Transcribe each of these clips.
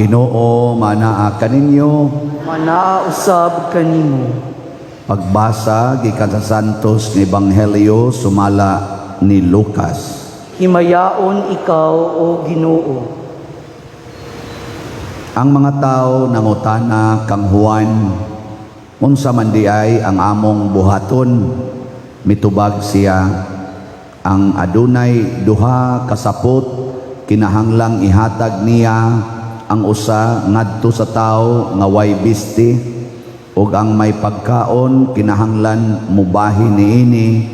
Ginoo manaa kaninyo. Manaa usab kanimo. Pagbasa gikan sa Santos nga Ebanghelyo sumala ni Lucas. Himayaon ikaw, o Ginoo. Ang mga tao nangutana kang Juan, "Unsa man diay ang among buhaton?" Mitubag siya, "Ang adunay duha ka sapot, kinahanglang ihatag niya ang usa ngadto sa tawo nga way bisti, ug ang may pagkaon kinahanglan mubahin niini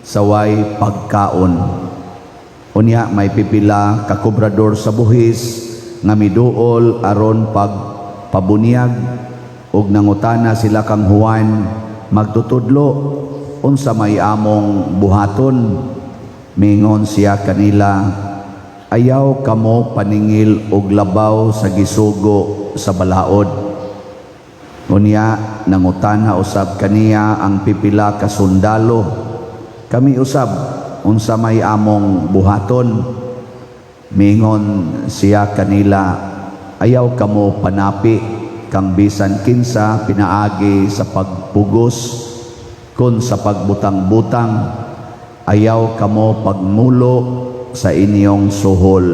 sa way pagkaon." Unya may pipila ka kobrador sa buhis nga miduol aron pagpabunyag, ug nangutana sila kang Juan, "Magtutudlo, unsa may among buhaton?" Mingon siya kanila, "Ayaw kamo paningil og labaw sa gisugo sa balaod." Unya nangutana usab kaniya ang pipila ka sundalo, "Kami usab, unsa may among buhaton?" Mingon siya kanila, "Ayaw kamo panapi kang bisan kinsa pinaagi sa pagpugos kon sa pagbutang-butang. Ayaw kamo pagmulo sa inyong suhol."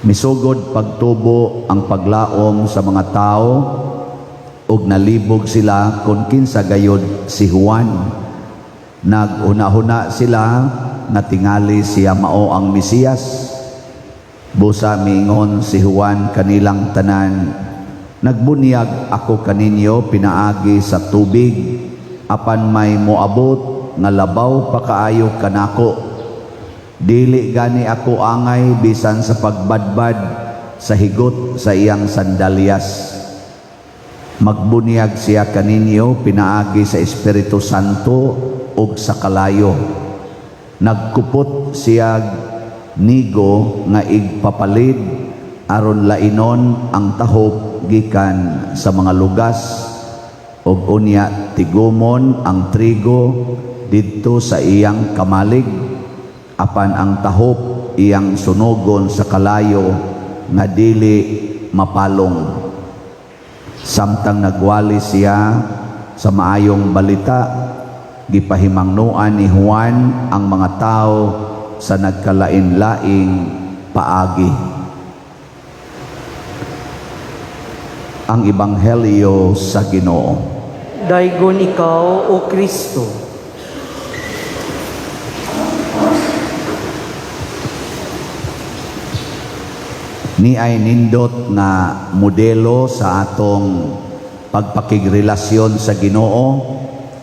Misugod pagtubo ang paglaom sa mga tao ug nalibog sila kung kinsa gayod si Juan. Naghuna-huna sila nga tingali siya mao ang Mesiyas. Busa miingon si Juan kanilang tanan, "Nagbunyag ako kaninyo pinaagi sa tubig, apan may moabot nga labaw pa kaayo kanako. Dili gani ako angay bisan sa pagbadbad sa higot sa iyang sandalyas. Magbunyag siya kaninyo pinaagi sa Espiritu Santo ug sa kalayo. Nagkupot siya nigo nga igpapalid aron lainon ang tahop gikan sa mga lugas ug unya tigumon ang trigo didto sa iyang kamalig, apan ang tahop iyang sunugon sa kalayo nga dili mapalong." Samtang nagwali siya sa maayong balita, gipahimangnuan ni Juan ang mga tao sa nagkalain-laing paagi. Ang Ebanghelyo sa Ginoo. Daygon ikaw, O Kristo. Ni ay nindot nga modelo sa atong pagpakigrelasyon sa Ginoo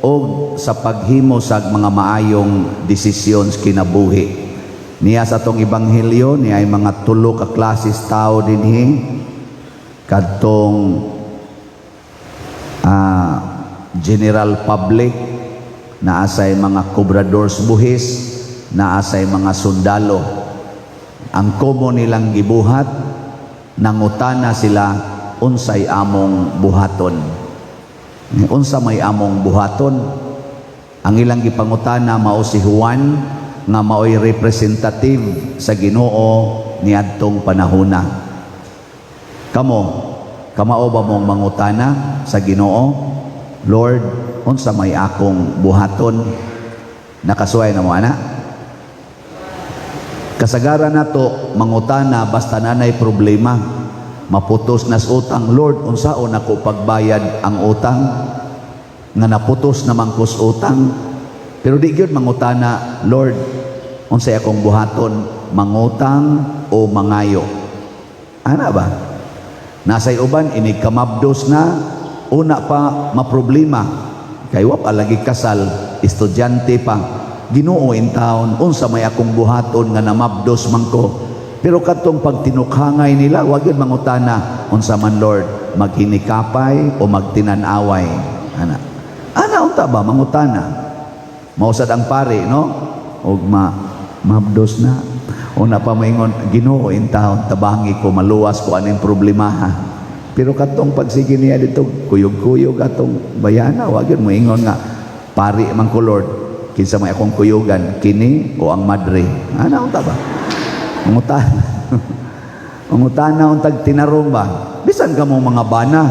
o sa paghimo sa mga maayong desisyon sa kinabuhi. Niya sa atong ebanghelyo, niya ay mga tulo ka klases tao dinhi kadtong general public, naa say mga kobradors buhis, naa say mga sundalo. Ang common nilang gibuhat, nangutana sila, "Unsay among buhaton? Unsa may among buhaton?" Ang ilang gipangutana mao si Juan nga maoy representative sa Ginoo niadtong panahona. Kamo, kamao ba mong mangutana sa Ginoo? "Lord, unsa may akong buhaton?" Nakasuway na mo ana? Kasagaran nato mangutana basta nanay problema. Maputos nas utang, "Lord, unsaon ako pagbayad ang utang?" Nga naputos naman kos utang. Pero di gyud mangutana, "Lord, unsay akong buhaton, mangutang o mangayo?" Ana ba? Nasay uban inig kamabdos na una pa maproblema. Kay wa pa lagi kasal, estudyante pa. "Ginoo in town, unsa may akong buhaton nga namabdos man ko?" Pero kadtong pagtinukhangay nila, wa gyud mangutana, "Unsa man, Lord, maghinikapay o magtinan-away?" Ana. Ana unta ba mangutana? Mausad ang pare, no? Og mabdos na. Una pa maingon, "Ginoo in town, tabangi ko, maluwas ko aning problema ha." Pero katong pagsige niya dito, kuyog-kuyog atong bayana, wa gyud moingon nga, "Pari man ko, Lord, kinsa may akong kuyugan, kini o ang madre?" Ana unta ba? Mangutana. Mangutana untag tinarong ba? Bisan ka mo mga bana.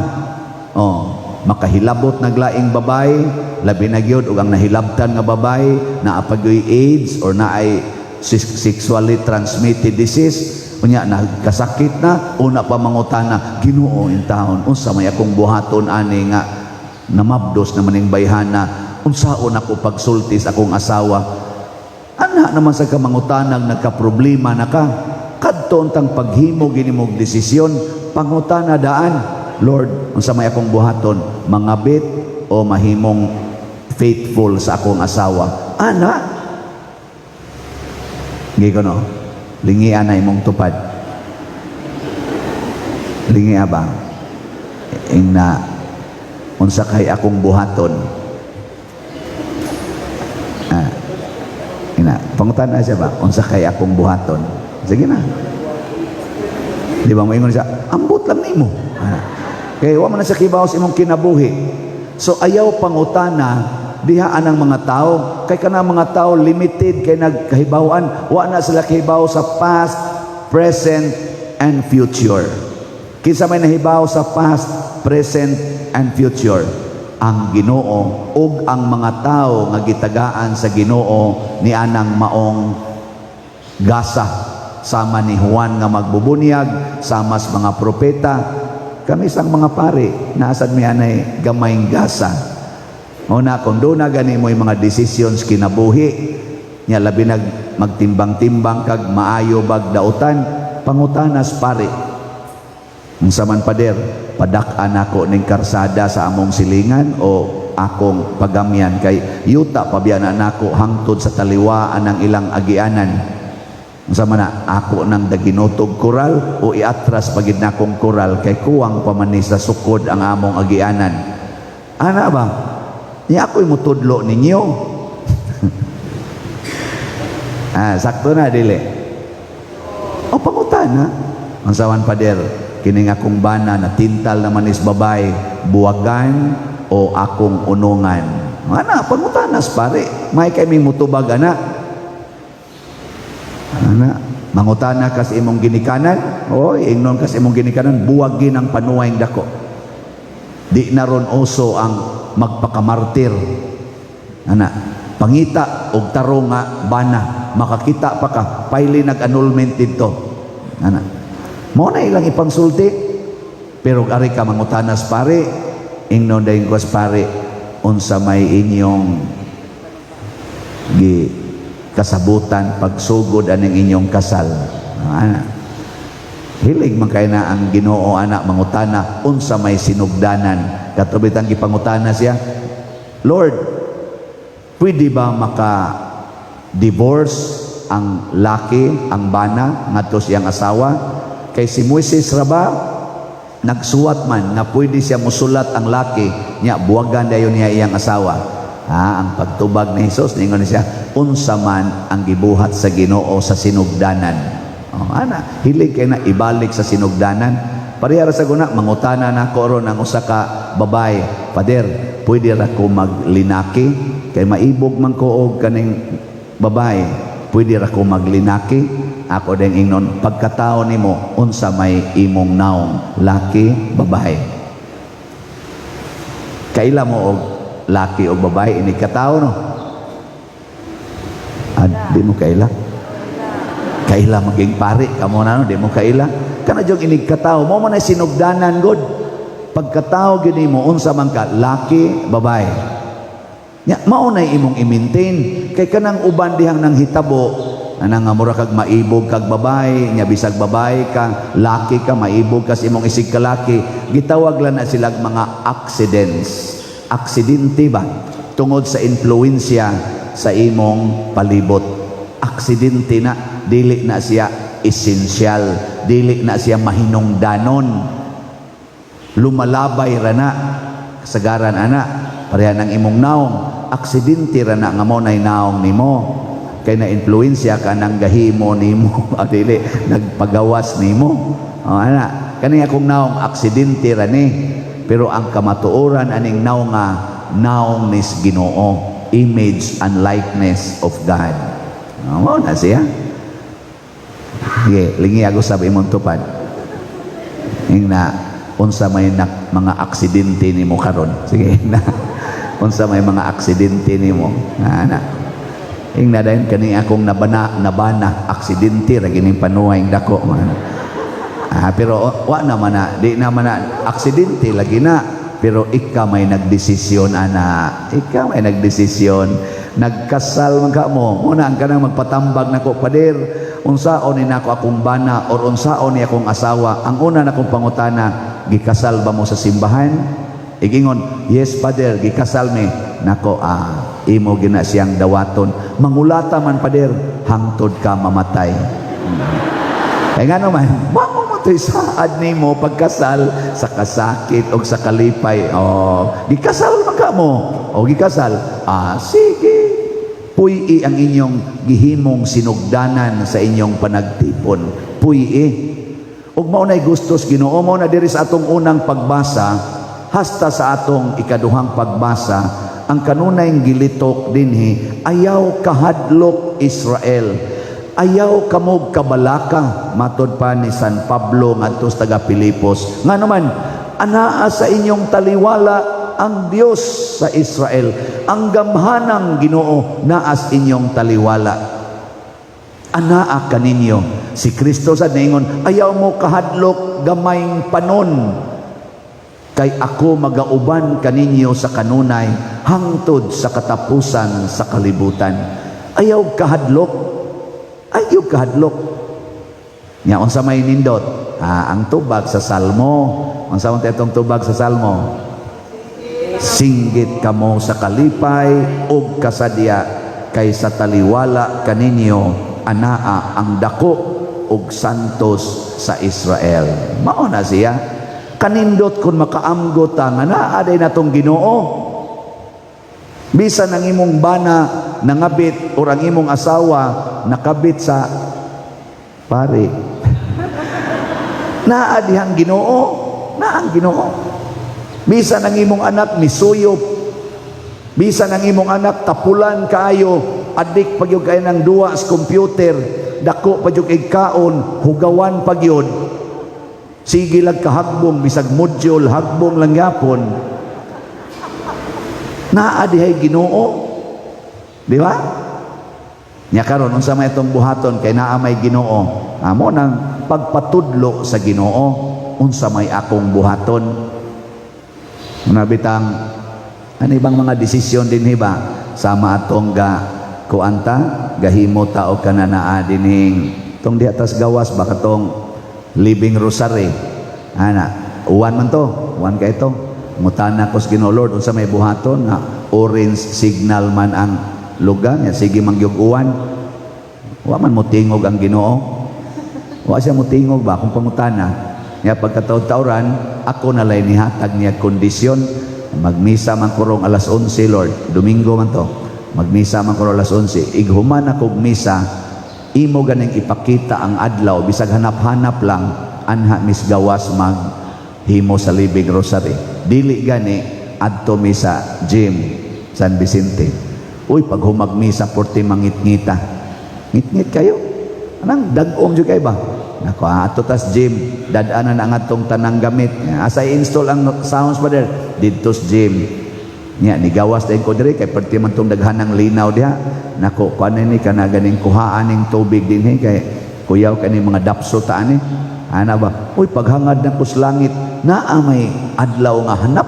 Oh, makahilabot naglaing babae, labi na gyud og ang nahilabtan nga babae naa pa gyoy AIDS or naay sexually transmitted disease. Unya nagkasakit na, una pa mangutana, "Ginoo intawon, unsa may akong buhaton ani nga namabdos naman ning bayhana? Unsaon ako pagsulti sa akong asawa?" Ana naman sa kamangutanag nagka-problema na ka. Kadto untang paghimo gini mong desisyon, pangutana daan, "Lord, unsa may akong buhaton, mangabit o mahimong faithful sa akong asawa?" Ana. Gi ko, no? Lingia na imong tupad. Lingia ba? Ingna, "Unsa kay akong buhaton?" Ah, ina, pangutana siya ba? "Unsa kay akong buhaton?" Sige na. Di ba moingon siya, "Ambot lang nimo." Ah. Kay wa man na siya kibaw sa imong kinabuhi. So ayaw pangutana diha anang mga tao kay kana mga tao limited kay nagkahibaw-an, wa na sila kahibaw sa past, present and future. Kinsa may nahibaw sa past, present and future? Ang Ginoo ug ang mga tao nga gitagaan sa Ginoo ni anang maong gasa, sama ni Juan nga magbubunyag, sama sa mga propeta. Kami sang mga pari, naasad mi anay gamayng gasa. Una, kung doon na gani mo yung mga decisions kinabuhi nya, labi nag magtimbang-timbang kag maayo bag dautan, pangutanas pare. "Unsa man, pader, padak-an ako ning karsada sa among silingan o akong pagamyan kay yuta pabya na nako hangtod sa taliwaan ng ilang agianan? Unsa man na, ako nang daginotog koral o iatras pagid nakong koral kay kuwang pa man ni sa sukod ang among agianan?" Ana ba? Niya ako'y mutudlo ninyo. Ah, sakto na dili? O pangutana. "Unsa man, pader, kining akong bana na tintal naman is babae, buwagan o akong unungan?" Ana, pangutanas pare. May kay may mutubag ana. Ana, mangutana kas imong ginikanan, oy, ingnon kas imong ginikanan, "Buwagin ang panuway dako. Di na ron uso ang magpakamartir. Ana, pangita og tarong nga bana, makakita pa ka, paili nag-annulment dito." Ana. Mao na ilang ipangsulti. Pero ari ka mangutanas pare, ingnon dayon ko pare, "Unsa may inyong gi kasabutan pagsugod aning inyong kasal?" Ana. Hilig man kay na ang Ginoo ana mangutana unsa may sinugdanan. Kato bitang gipangutana siya, "Lord, pwede ba maka divorce ang laki, ang bana ngadto siyang asawa? Kay si Moises ra ba nagsuwat man nga pwede siya musulat ang laki niya, buwagan dayon niya iyang asawa." Ah, ang pagtubag ni Hesus, ningon siya, "Unsa man ang gibuhat sa Ginoo sa sinugdanan?" Oh, ana, hilig kay na ibalik sa sinugdanan. Pareha ra sa guna, mangutana na ko ron ang usa ka babae, "Pader, pwede ra ko maglinaki kay maibog man ko og kaning babae? Pwede ra ko maglinaki?" Ako din ingnon, "Pagkatao nimo, unsa may imong naong, laki, babae? Kaila mo og laki o babae ini katao, no?" Ah, di mo kaila. Kaila maging pari kamo na, no, di mo kaila. Kana jud inig katao mo man ay sinugdanan god. Pagkatao gini mo, unsa man ka, laki, babae? Nya mao nay imong i-maintain kay kanang uban dihang nang hitabo ana nga mura kag maibog kag babae nya, bisag babae ka, laki ka, maibog ka sa imong isig kalaki, gitawag lang na silag mga accidents, aksidente ba, tungod sa influensya sa imong palibot. Aksidente na, dili na siya esensyal, dili na siya mahinungdanon, lumalabay ra na kasagaran ana. Pareha ng imong naong, aksidente ra na nga mo nay naong nimo kay na influensya ka nang gahimo nimo o dili nagpagawas nimo. O ana, kani akong naong, aksidente ra ni, pero ang kamatuoran aning naong nga naong nis Ginoo, image and likeness of God. O, mao na siya. Sige, lingi ako sa imong tupad. Ingna, unsa may mga aksidente nimo karon? Sige na. Unsa may mga aksidente nimo? Ana. Ingna dayon, kani akong nabana nabana aksidente ra gining panuhay dako man. Ah, pero wa naman na, di naman na aksidente lagi na. Pero ikaw may nagdesisyon, ana. Ikaw may nagdesisyon. Nagkasal man ka mo. Muna ang kanang magpatambag nako, "Pader, unsaon ni nako akong bana or unsaon ni akong asawa?" Ang una nakong pangutana, "Gikasal ba mo sa simbahan?" Igingon, "Yes, Father, gikasal mi." Nako, ah, imo gina siyang dawaton. "Mangulata man, Pader." Hangtod ka mamatay. Kaya nga naman, mamo mo to'y saad nimo pagkasal sa kasakit o sa kalipay. Oh, gikasal man ka mo. O gikasal. Ah, sige. Puy-i ang inyong gihimong sinugdanan sa inyong panagtipon. Puy-i. Ug mao na'y gustos Ginoo. Mao na diri sa atong unang pagbasa hasta sa atong ikaduhang pagbasa, ang kanunay gilitok dinhi, "Ayaw kahadlok, Israel. Ayaw kamog kabalaka," matod pa ni San Pablo ngadto sa taga Pilipos. Nga naman, anaa sa inyong taliwala ang Dios sa Israel. Ang gamhanang Ginoo naas inyong taliwala. Anaa kaninyo. Si Kristo sa ningon, "Ayaw mo kahadlok, gamayng panon, kay ako magauban kaninyo sa kanunay hangtod sa katapusan sa kalibutan." Ayaw kahadlok. Ayaw kahadlok. Nya unsa may nindot? Ah, ang tubag sa Salmo. Unsa man itong tubag sa Salmo? "Singgit kamo sa kalipay ug kasadya, kay sa taliwala kaninyo anaa ang dako ug santos sa Israel." Mao na siya. Kanindot kung makaamgot ta nga naa day natong Ginoo. Bisan ang imong bana nangabit or ang imong asawa nakabit sa pare. Naa dihang Ginoo, naa ang Ginoo. Bisan ang imong anak misuyop. Bisan ang imong anak tapulan kaayo, adik pa gyud kay ng duwa sa computer, dako pa gyud kay kaon, hugawan pa gyud. Sige lang kahagbong, bisag module, hagbong lang yapon. Naa dihay Ginoo. Di ba? Nya karon, unsa may itong buhaton kay naa may Ginoo? Amo nang pagpatudlo sa Ginoo, unsa may akong buhaton? Una bitang ano ibang mga desisyon din ba sama atong ga kuanta gahimo ta og kananaa dinhing tong diha tas gawas ba, katong Living Rosary ana, uwan man to, uwan kay to. Mutana ko sa Ginoo, "Lord, unsa may buhaton nga orange signal man ang lugar nya, sige man gyud uwan?" Wa man mo tingog ang Ginoo, wa siya mo tingog ba kung pangutana niya. Pagkataon-tauran ako na lay nihatag niya kondisyon, "Magmisa man korong alas 11, Lord." Domingo man to. "Magmisa man korong alas 11. Ighuman akog misa, imo ganing ipakita ang adlaw, bisag hanap-hanap lang anha mis gawas mag himo sa Living Rosary. Dili gani adto mi sa gym San Vicente." Uy, pag humag misa, porte mangit-ngita. Ngit-ngit kayo. Anang dag-om jud kay ba? Nako, ato tas gym, dad-anan ang atong tanang gamit. "Asa i-install ang sounds, Father?" "Didto sa gym." Nya nigawas din ko diri kay perti man tong daghanang linaw diha. Nako, kuan ni kana ganing kuhaan ning tubig dinhi kay kuyaw kani mga dapso ta ani. Ana ba? Uy, paghangad na kus langit, naa may adlaw nga hanap.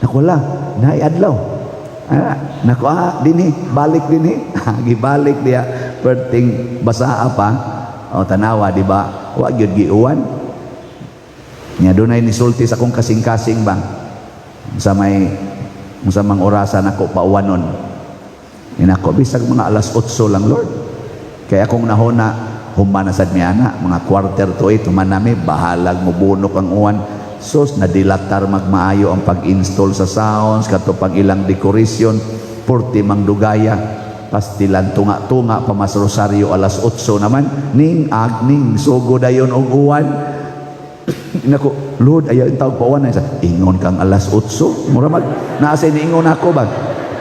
Nako la, naay adlaw. Ah, nako ah, dinhi, balik dinhi. Gibalik diya, perting basaa pa. O tanawa, di ba? Wa gyud giuwan. Nya dunay nisulti sa akong kasing-kasing ba. Sa may sa mang orasan ako pauwanon? Inako, "Bisag mga alas 8 lang, Lord." Kaya akong nahuna, human na sad mi ana, mga 7:45, human nami, bahalag mo bunok ang uwan. Sus, nadilatar magmaayo ang pag-install sa sounds, kato pag ilang decoration, porti mang dugaya. Pastilan tunga-tunga pa mas rosaryo alas 8 naman, ning agning sugo dayon og uwan. Nako, "Lord, ayaw yung tawag pauwan na." "Ingon kang alas 8." Mura mag, naasa ni ingon ako ba?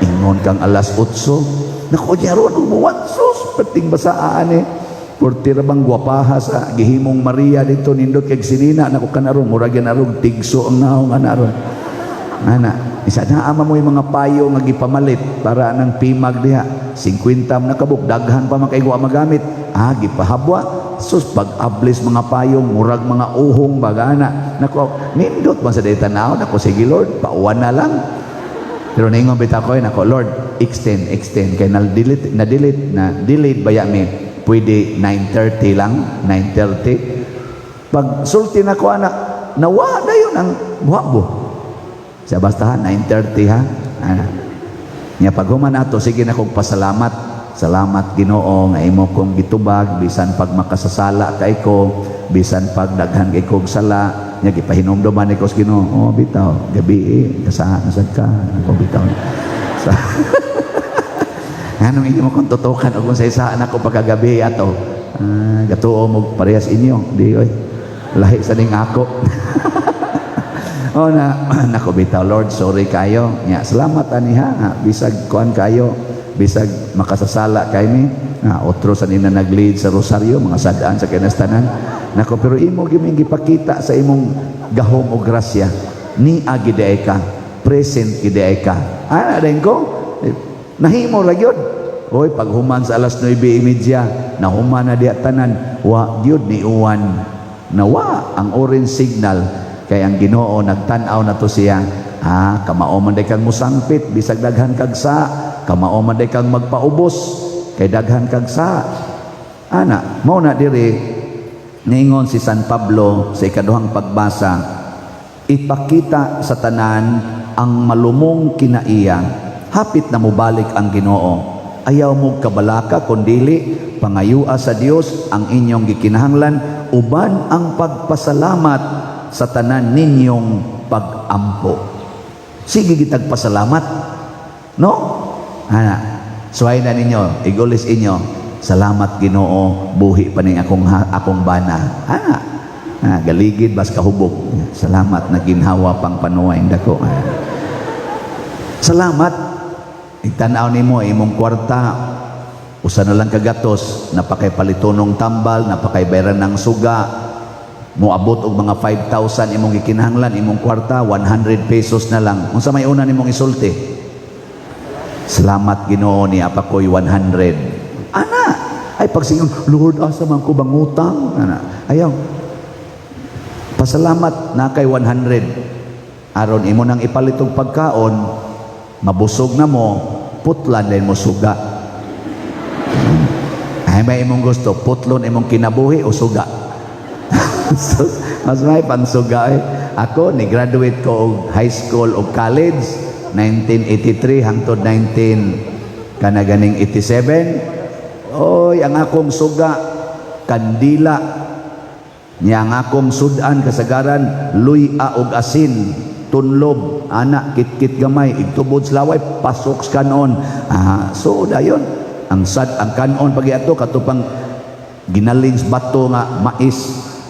"Ingon kang alas 8." Nako, niya ron, umuwan, sus, perting basaan eh. Purti ra bang gwapaha sa gihimong Maria dito, nindot kay sinina nako kanarong murag yan arog tigso ang naong ana ron. Ana, isa na ama mo yung mga payo nga gipamalit para nang pimag diha. 50 man na kabuk, daghan pa man kay wa magamit. Ah, gipahabwa. Sus, pag ablis mga payong, murag mga uhong bagana. Nako, nindot man sa day tanaw. Nako, sige Lord, pauwan na lang. Pero ningon bitaw ko, nako Lord, extend, extend. Kay na-delete, na-delete, na-delayed baya mi. Pwede 9:30 lang, 9:30. Pag sulti na ko anak, nawa na yun ang buhabo. Siya basta ha, 9:30 ha. Ana. Nya pag human ato, sige na kong pasalamat. Salamat Ginoo nga imo kong gitubag bisan pag makasasala kay ko, bisan pag daghan kay kog sala, nya gipahinumduman ni ko sa Ginoo. Oh, bitaw, gabi eh, kasaha na sad ka. Ako bitaw. Sa anong inyo kong tutukan o kung sa isaan ako pagkagabi ato. Ah, gatuo mo parehas inyo. Di oy. Lahi sa ning ako. Oh na nako bitaw Lord, sorry kayo. Nya salamat ani ha, nga, bisag kuan kayo, bisag makasasala kay mi. Nga otro sa nina nag-lead sa rosaryo, mga sadaan sa kinastanan. Nako pero imo giming gipakita sa imong gahom o grasya. Ni agi diay ka, present gid ka. Ana din ko. Eh, nahimo ra gyud. Oy, pag human sa alas 9:30, nahuman na diha tanan, wa gyud ni uwan. Nawa ang orange signal kay ang Ginoo nagtan-aw na to siya. Ah, kamao man day kang musangpit bisag daghan kag sa, kamao man day kang magpaubos kay daghan kag sa. Ana, mao na diri niingon si San Pablo sa ikaduhang pagbasa, ipakita sa tanan ang malumong kinaiya. Hapit na mobalik ang Ginoo. Ayaw mo kabalaka kun dili pangayua sa Dios ang inyong gikinahanglan uban ang pagpasalamat sa tanan ninyong pagampo. Sige gitag pasalamat. No? Ana, suway na ninyo, igulis inyo. Salamat Ginoo, buhi pa ning akong bana. Ana, ah, galigid bas kahubog. Salamat na ginhawa pang panuway dako. Ah. Salamat. Itanaw nimo imong kwarta, usa na lang kagatos, napakay palitonong tambal, napakay bayaran ng suga, moabot og mga 5,000 imong gikinahanglan, imong kwarta 100 pesos na lang. Unsa may una nimong isulti? Salamat Ginoo ni apa ko'y 100. Ana, ay pagsingon, Lord, asa man ko bangutang? Ana, ayaw. Pasalamat na kay 100. Aron imo nang ipalit og pagkaon, mabusog na mo, putlan din mo suga. Ay may imong gusto, putlon imong kinabuhi o suga? So, mas may pangsuga eh. Ako, ni-graduate ko og high school o college, 1983 hangtod 19 kana ganing 87. Oy, ang akong suga, kandila. Nya ang akong sudan kasagaran, luya og asin, tunlob, ana, kitkit gamay, igtubod sa laway, pasok sa kanon. Ah, so dayon. Ang sad ang kanon pag ato katupang ginaling sa bato nga mais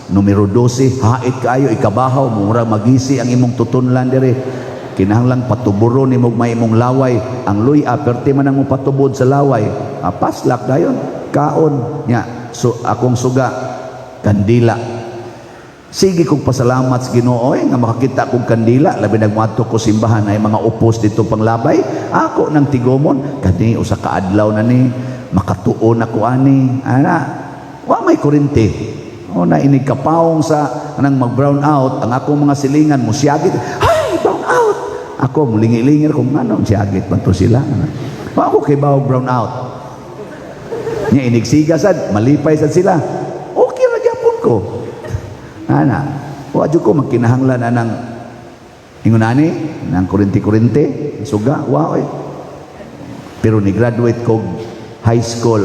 numero 12, hait kaayo, ikabahaw, murag magisi ang imong tutunlan dire. Kinahanglang patuburon nimo may imong laway. Ang luya perti man ang patubod sa laway. Ah, paslak dayon kaon nya. So akong suga kandila. Sige kong pasalamat sa Ginoo eh, nga makakita kong kandila, labi nagmuadto ko simbahan ay mga upos dito panglabay ako ng tigomon kani usa ka adlaw na ni makatuon ako ani. Ana, wa may kurente o na inig kapawong sa anang mag brown out ang akong mga silingan musiyagit, ay brown out. Ako mulingi-lingir kung ano siyagit man to sila. Wa ako kay bawo brown out nya. Inig siga sad, malipay sad sila, okay ra gyapon ko. Ana, wa jud ko magkinahanglan anang ingon ani nang kurente-kurente suga, wa oy. Pero ni graduate ko high school,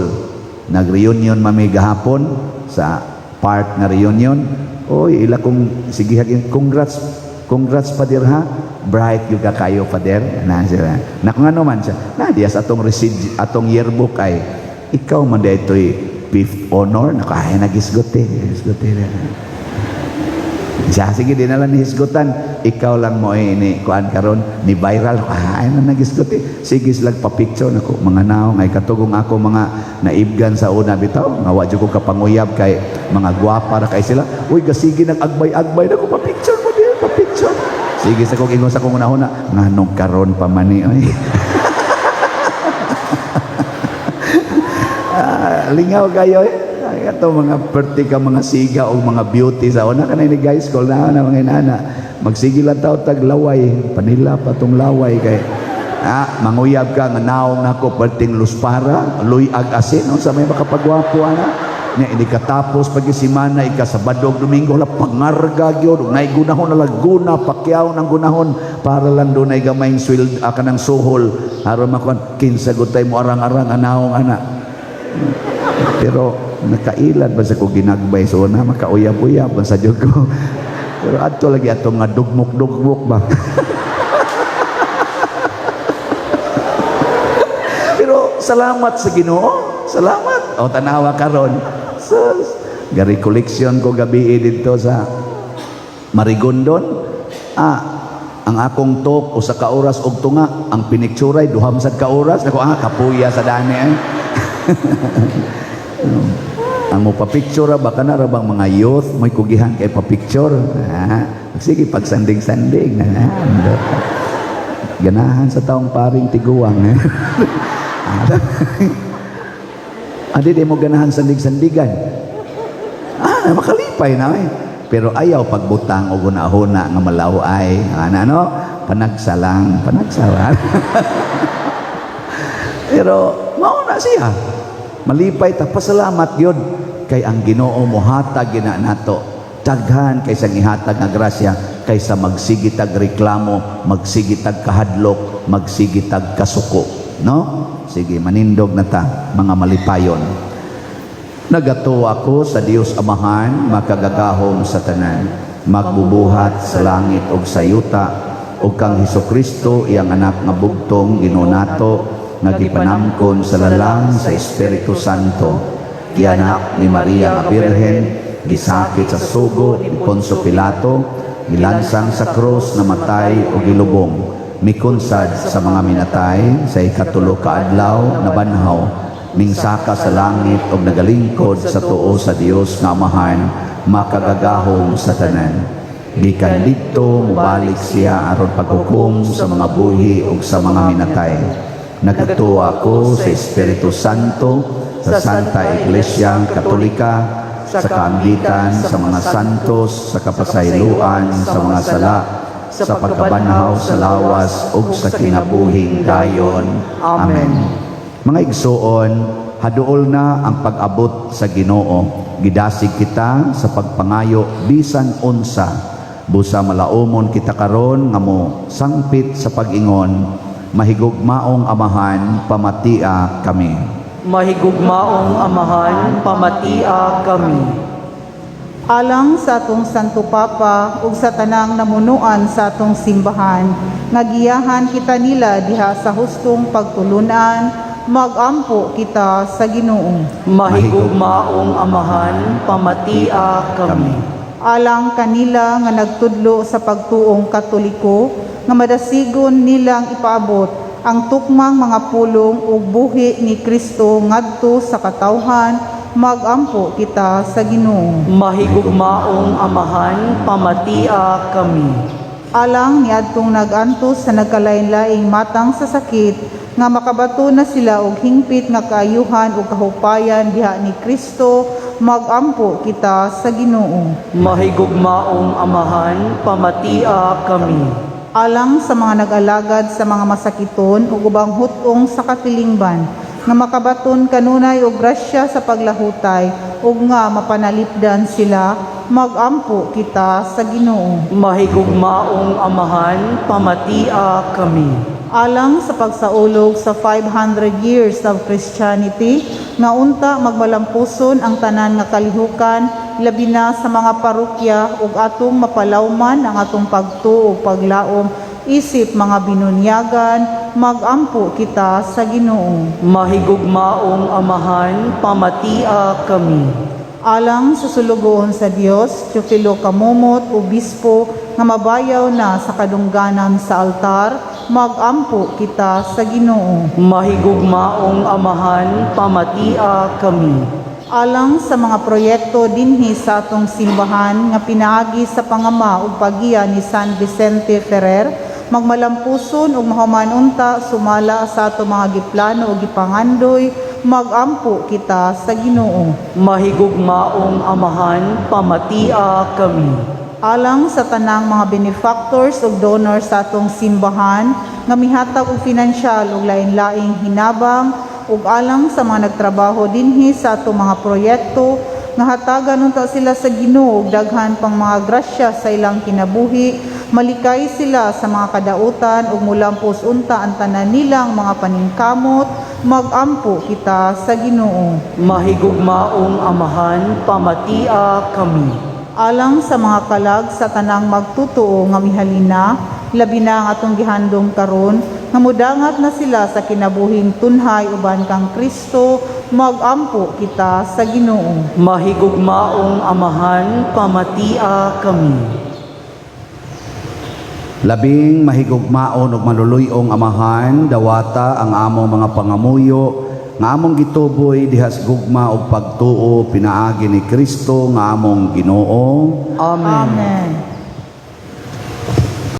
nag-reunion mami gahapon sa part nga reunion. Oy, ila kong sige hagin, congrats, congrats, Father ha. Bright gyud ka kayo, Father. Na sila. Nako ngano man siya. Na diya sa atong resid, atong yearbook ay ikaw man daytoy fifth honor. Nako ay nagisgot eh. Gisgot eh. Siya, sige, di na lang nihisgutan. Ikaw lang mo eh, ni kuan karon ni viral. Ah, ay na nagisgot eh. Sige sila pa-picture nako mga naong ay katugong ako mga naibgan sa una bitaw. Nga wa jud ko kapanguyab kay mga gwapa ra kay sila. Uy, gasige nag agbay-agbay nako, pa-picture mo din, pa-picture. Sige sa kong ingon sa kong unahuna, nganong karon pa man ni oy. Ah, lingaw kayo eh. Ay, ato mga perti ka mga siga o mga beauty sa una kanay ni guys call na na mga inana. Magsige lang tao tag laway, panila pa tong laway kay manguyab ka nga naong nako perting luspara, luyag asin unsa may makapagwapo ana. Nya ini katapos pag simana ika Sabado ug Domingo la pangarga gyud ug nay gunahon na Laguna Pacquiao ng gunahon para lang dunay gamayng sweldo kanang suhol aron makuan kinsa gud tay mo arang-arang anaong ana. Pero nakailad ba sa ko ginagbay so na makauyab-uyab ba sa jud ko. Pero adto lagi ato nga dugmok-dugmok ba. Pero salamat sa Ginoo. Salamat. O tanawa karon. Sus, gari koleksyon ko gabi dito sa Marigondon. Ang akong talk usa ka oras og tunga, ang pinikturay duha man sad ka oras. Nako kapuya sa dani eh. Ang mo pa-picture ba kana ra bang mga youth mo'y kugihan kay pa-picture. Sige pagsanding-sanding. Ganahan sa taong paring tiguang. Eh. Adi di mo ganahan sandig-sandigan. Makalipay na eh. Pero ayaw pagbutang o gunahuna nga malaw-ay. Ano, ano? Panagsa lang. Panagsa lang. Pero mao na siya. Malipay ta, pasalamat gyud kay ang Ginoo mohatag gina nato. Daghan kaysa gihatag nga grasya kaysa magsigitag reklamo, magsigitag kahadlok, magsigitag kasuko, no? Sige, manindog na ta mga malipayon. Nagatuo ako sa Dios Amahan, makagagahom sa tanan, magbubuhat sa langit ug sa yuta, ug kang Hesukristo iyang anak nga bugtong Ginoo nato, nga gipanangkon sa lalang sa Espiritu Santo, gianak ni Maria nga Birhen, gisakit sa sugo ni Poncio Pilato, gilansang sa krus, namatay ug gilubong, mikunsad sa mga minatay, sa ikatulo ka adlaw nabanhaw, mingsaka sa langit ug nagalingkod sa tuo sa Dios nga Amahan, makagagahom sa tanan. Gikan didto mobalik siya aron paghukom sa mga buhi ug sa mga minatay. Nagatuo ako sa Espiritu Santo, sa Santa Iglesia Katolika, sa kaambitan sa mga santos, sa kapasayloan sa mga sala, sa pagkabanhaw sa lawas ug sa kinabuhing dayon. Amen. Mga igsuon, haduol na ang pag-abot sa Ginoo. Gidasig kita sa pagpangayo bisan unsa. Busa malaumon kita karon nga mo sangpit sa pag-ingon, mahigugmaong Amahan, pamatia kami. Mahigugmaong Amahan, pamatia kami. Alang sa atong Santo Papa ug sa tanang namunuan sa atong simbahan, nga giyahan kita nila diha sa hustong pagtulunan, magampo kita sa Ginoo. Mahigugmaong Amahan, pamatia kami. Alang kanila nga nagtudlo sa pagtuong Katoliko, nga madasigon nilang ipaabot ang tukmang mga pulong ug buhi ni Kristo ngadto sa katawhan, magampo kita sa Ginoo. Mahigugmaong Amahan, pamatia kami. Alang niadtong nag-antos sa nagkalain-laing matang sa sakit, nga makabato na sila og hingpit nga kaayuhan ug kahupayan diha ni Kristo, magampo kita sa Ginoo. Mahigugmaong Amahan, pamatia kami. Alang sa mga nag-alagad sa mga masakiton ug ubang hut-ong sa katilingban, nga makabaton kanunay og grasya sa paglahutay ug nga mapanalipdan sila, magampo kita sa Ginoo. Mahigugmaong Amahan, pamatia kami. Alang sa pagsaulog sa 500 years of Christianity, nga unta magmalampuson ang tanan nga kalihukan, labi na sa mga parokya, ug atong mapalawman ang atong pagtuo ug paglaom isip mga binunyagan, magampo kita sa Ginoo. Mahigugmaong Amahan, pamatia kami. Alang sa sulugoon sa Dios, Teofilo Camomot, Obispo, nga mabayaw na sa kadungganan sa altar, magampo kita sa Ginoo. Mahigugmaong Amahan, pamatia kami. Alang sa mga proyekto dinhi sa atong simbahan nga pinaagi sa pangama ug paggiya ni San Vicente Ferrer, magmalampuson ug mahuman unta sumala sa atong mga giplano ug gipangandoy, magampo kita sa Ginoo. Mahigugmaong Amahan, pamatia kami. Alang sa tanang mga benefactors ug donors sa atong simbahan nga mihatag og pinansyal ug lain-laing hinabang, ug alang sa mga nagtrabaho dinhi sa atong mga proyekto, nga hatagan unta sila sa Ginoo og daghan pang mga grasya sa ilang kinabuhi, malikay sila sa mga kadautan ug mulampos unta ang tanan nilang mga paningkamot, magampo kita sa Ginoo. Mahigugmaong Amahan, pamatia kami. Alang sa mga kalag sa tanang magtutuo nga mihalina, labi na ang atong gihandom karon, nga mudangat na sila sa kinabuhing tunhay uban kang Kristo, magampo kita sa Ginoo. Mahigugmaong Amahan, pamatia kami. Labing mahigugmaon ug maluluy-ong Amahan, dawata ang among mga pangamuyo nga among gituboy diha sa gugma ug pagtuo pinaagi ni Kristo nga among Ginoo. Amen. Amen.